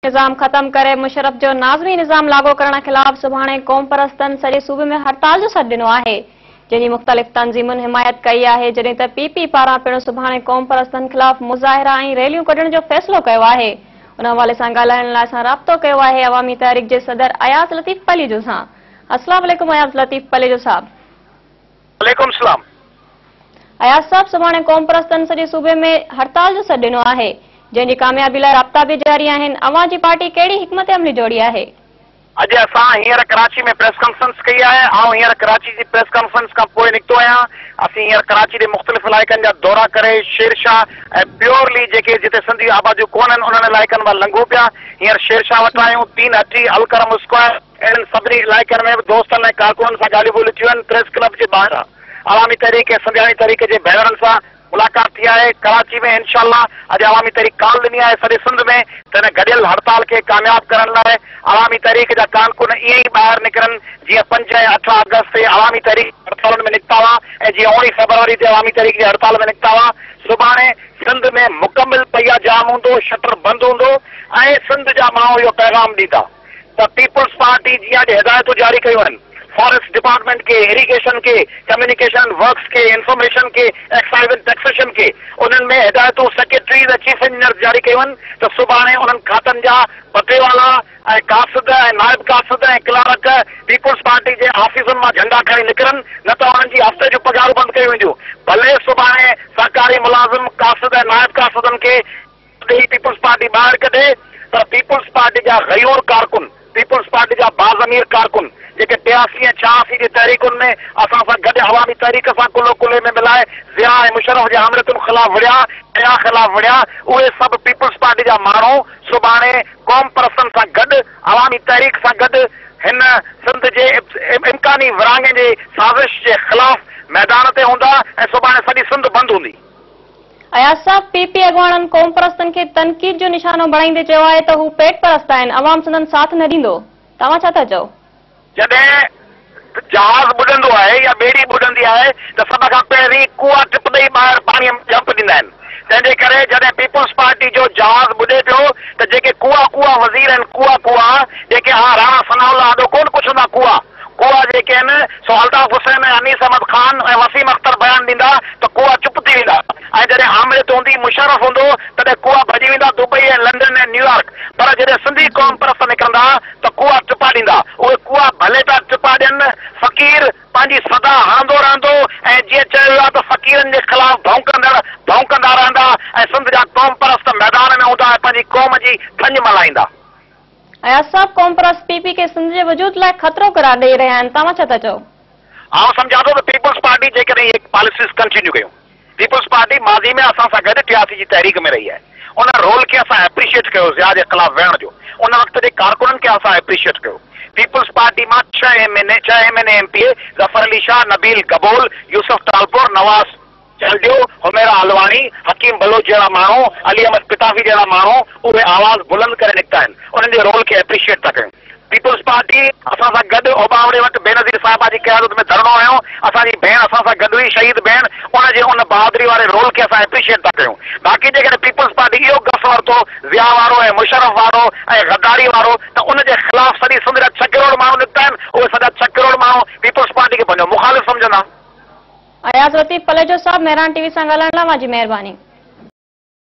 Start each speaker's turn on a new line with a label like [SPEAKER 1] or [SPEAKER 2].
[SPEAKER 1] نظام ختم ڪري مشرف جو ناظمي نظام لاڳو ڪرڻ خلاف سڀاڻي قومپرستن سڄي صوبي ۾ هڙتال جو سڏ ڏنو آهي، جنهن جي مختلف تنظيمن حمايت ڪئي آهي، جڏهن ته پي پي پاران پڻ سڀاڻي قومپرستن خلاف مظاهرا ۽ ريليون ڪڍڻ جو فيصلو ڪيو آهي. ان حوالي سان ڳالهائڻ لاء اسان رابطو ڪيو آهي عوامي تحريڪ جي صدر اياز لطيف پليجو سان. السلام عليڪم اياز لطيف پليجو صاحب.
[SPEAKER 2] عليڪم السلام.
[SPEAKER 1] اياز صاحب، سڀاڻي قومپرستن سڄي صوبي ۾ هڙتال جو سڏ ڏنو آهي، جنهن جي ڪاميابي لاء رابطا به جاري آهن، اوهان جي پارٽي ڪهڙي حڪمت عملي جوڙي آهي؟
[SPEAKER 2] اڄ اسان هينئر ڪراچي ۾ پريس ڪانفرنس ڪئي آهي، آئون هينئر ڪراچي جي پريس ڪانفرنس کان پوء نڪتو آهيان، اسين هينئر ڪراچي جي مختلف علائقن جا دورا ڪري شيرشاهه ۽ پيورلي جيڪي جتي سنڌي آباديون ڪونهن انهن علائقن مان لنگهون پيا، هينئر شيرشاهه وٽ آهيون، تين هٽي، الڪرم اسڪوائر، اهڙن سڀني علائقن ۾ به دوستن ۽ ڪارڪنن سان ڳالهيون ٻولهيون ٿيون آهن، پريس ڪلب جي ٻاهران عوامي تحريڪ ۽ سنڌياڻي تحريڪ جي ڀينرن سان ملاقات ٿي آهي، ڪراچي ۾ انشاء الله اڄ عوامي تحريڪ ڪال ڏني آهي سڄي سنڌ ۾ ته هن گڏيل هڙتال کي ڪامياب ڪرڻ لاء عوامي تحريڪ جا ڪارڪن ائين ئي ٻاهر نڪرن جيئن 5 ۽ 8 آگسٽ تي عوامي تحريڪ جي هڙتالن ۾ نڪتا هئا ۽ جيئن 19 فيبروري تي عوامي تحريڪ جي هڙتال ۾ نڪتا هئا. سڀاڻي سنڌ ۾ مڪمل پهيا جام هوندو، شٽر بند هوندو ۽ سنڌ جا ماڻهو اهو پيغام ڏيندا. ته پيپلز پارٽي جيئن اڄ هدايتون جاري ڪيون آهن فاريسٽ ڊپارٽمينٽ کي، اريگيشن کي، ڪميونيڪيشن اينڊ ورڪس کي، انفارميشن کي، ايڪسائيز اينڊ ٽيڪسيشن کي، انهن ۾ هدايتون سيڪريٽريز ۽ چيف انجنيئرز جاري ڪيون آهن ته سڀاڻي انهن کاتن جا پٽيوالا ۽ قاصد ۽ نائب قاصد ۽ ڪلارڪ پيپلز پارٽي جي آفيسن مان جهنڊا کڻي نڪرن نه ته انهن جي هفتي جون پگهارون بند ڪيون وينديون ڀلي سڀاڻي سرڪاري ملازم قاصد ۽ نائب قاصدن کي ڏئي پيپلز پارٽي ٻاهر ڪڍي پر پيپلز پارٽي جا غيور ڪارڪن، پيپلز پارٽي جا باضمير ڪارڪن جيڪي 83 ۽ 86 جي تحريڪن ۾ اسان سان گڏ عوامي تحريڪ سان ڪلهو ڪلهي ۾ ملائي ضياء ۽ مشرف جي آمريتن خلاف وڙهيا، حيا خلاف وڙهيا، اهي سڀ پيپلز پارٽي جا ماڻهو سڀاڻي قوم پرستن سان گڏ عوامي تحريڪ سان گڏ هن سنڌ جي امڪاني ورهاڱي جي سازش جي خلاف ميدان تي هوندا ۽ سڀاڻي سڄي سنڌ بند هوندي.
[SPEAKER 1] اياز صاحب، پي پي اڳواڻن قومپرستن کي تنقيد جو نشانو بڻائيندي چيو آهي ته هو پيٽ پرست آهن، عوام سندن ساٿ نه ڏيندو. توهان ڇا ٿا چئو؟
[SPEAKER 2] جڏهن جهاز ٻڏندو آهي يا ٻيڙي ٻڏندي آهي ته سڀ کان پهرين ڪوئا ٽپ ڏئي ٻاهر پاڻيء ۾ جهمپ ڏيندا آهن. تنهن جي ڪري جڏهن پيپلز پارٽي جو جهاز ٻڏي پيو ته جيڪي ڪوئا ڪوئا وزير آهن ڪوئا ڪوئا جيڪي ها راڻا ثناء الله آڏو ڪونه پڇندا ڪوئا ڪوئا جيڪي آهن سو الطاف حسين ۽ انيس احمد خان ۽ وسيم اختر بيان ڏيندا ته ڪوئا چپ ٿي ويندا ۽ جڏهن آمريت هوندي مشرف هوندو تڏهن ڪوئا ڀڄي ويندا دبئي ۽ لنڊن ۽ نيويارڪ پر جڏهن سنڌي قوم پرست نڪرندا ته ڪوئا ٽپا ڏيندا اهي ڪوئا ڀلي پيا ٽپا ڏين فقير پنهنجي صدا هڻندو رهندو ۽ جيئن چيو ويو آهي ته فقيرن جي خلاف ڀونڪندڙ ڀونڪندا رهندا ۽ سنڌ جا قوم پرست ميدان ۾ هوندا ۽ پنهنجي قوم جي ٿڃ ملهائيندا.
[SPEAKER 1] اياز صاحب، قومپرست پي پي کي سنڌ جي وجود لاء خطرو قرار ڏئي رهيا آهن، توهان ڇا ٿا چئو؟
[SPEAKER 2] آئون سمجهان ٿو ته پيپلز پارٽي جيڪڏهن اهي پاليسيز ڪنٽينيو ڪيون، پيپلز پارٽي ماضي ۾ اسان سان گڏ 83 جي تحريڪ ۾ رهي آهي، ان رول کي اسان ايپريشيٽ ڪيو ضياء جي خلاف وڙهڻ جو، ان وقت جي ڪارڪنن کي اسان ايپريشيٽ ڪيو، پيپلز پارٽي مان 6 M N A, 6 M N A M P A Zafar Ali Shah, Nabeel Gabol, Yousuf Talpur, Nawaz. Chandio, Humaira Alwani, Hakeem Baloch جهڙا ماڻهو، علي احمد پتافي جهڙا ماڻهو اهي آواز بلند ڪري نڪتا آهن، انهن جي رول کي ايپريشيئيٽ ٿا ڪيون. پيپلز پارٽي اسان سان گڏ اوٻاوڙي وٽ بينظير صاحبه جي قيادت ۾ ڌرڻو هنيو، اسان جي ڀيڻ اسان سان گڏ هئي، شهيد ڀيڻ، ان جي ان بهادري واري رول کي اسان ايپريشيئيٽ ٿا ڪيون. باقي جيڪڏهن پيپلز پارٽي اهو گس ورتو ضياء وارو ۽ مشرف وارو ۽ غداري وارو ته ان جي خلاف سڄي سنڌ جا ڇهه ڪروڙ ماڻهو نڪتا آهن، اهي سڄا ڇهه ڪروڙ ماڻهو پيپلز پارٽي کي پنهنجو مخالف سمجهندا.
[SPEAKER 1] اياز لطيف پليجو صاحب، مهراڻ ٽي وي سان ڳالهائڻ لاء اوهان جي مهرباني.